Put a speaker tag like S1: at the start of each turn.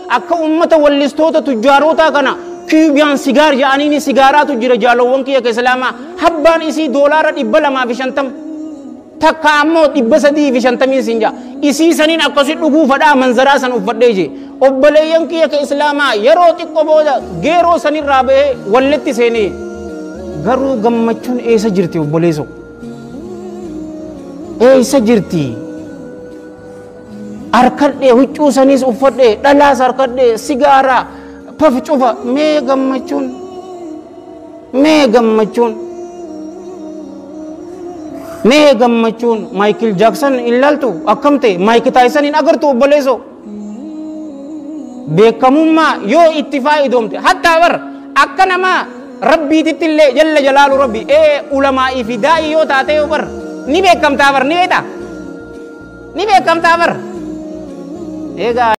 S1: Akka ummata wallistoota tujjaarootaa kana Cuban cigar jedhaniini sigaaraatu jira. Jaalowwan kiyya ka islaamaa, habbaan isii $250, takka ammoo 350 siin jaa. Isii saniin akkasi dhuguu fadhaa, manzaraa san uffadhee jee. Obboleeyyan kiyya ka islaamaa, yeroo xiqqoo booda geeroo sanirraa bahee walletti seenee, garuu gammachuun eessa jirti? Obboleeso, eessa jirti? Harkadhee huccuu saniis uffadhee, dhalaas harkadhee, sigaaraa paf cufa, mee gammachuun? Mee gammachuun? Mee gammachuun? Michael Jackson ilaaltu akkam ta'e? Mike Tyson hin agartu? Obboleeso, beekamummaa yoo itti faayidoomte, hattaa bar akka nama rabbiititti illee, jalla jalaalu rabbi ee ulamaa'ii fi daa'ii yoo taate yoo bar ni beekamtaa bar, ni beektaa, ni beekamtaa bar eegaa.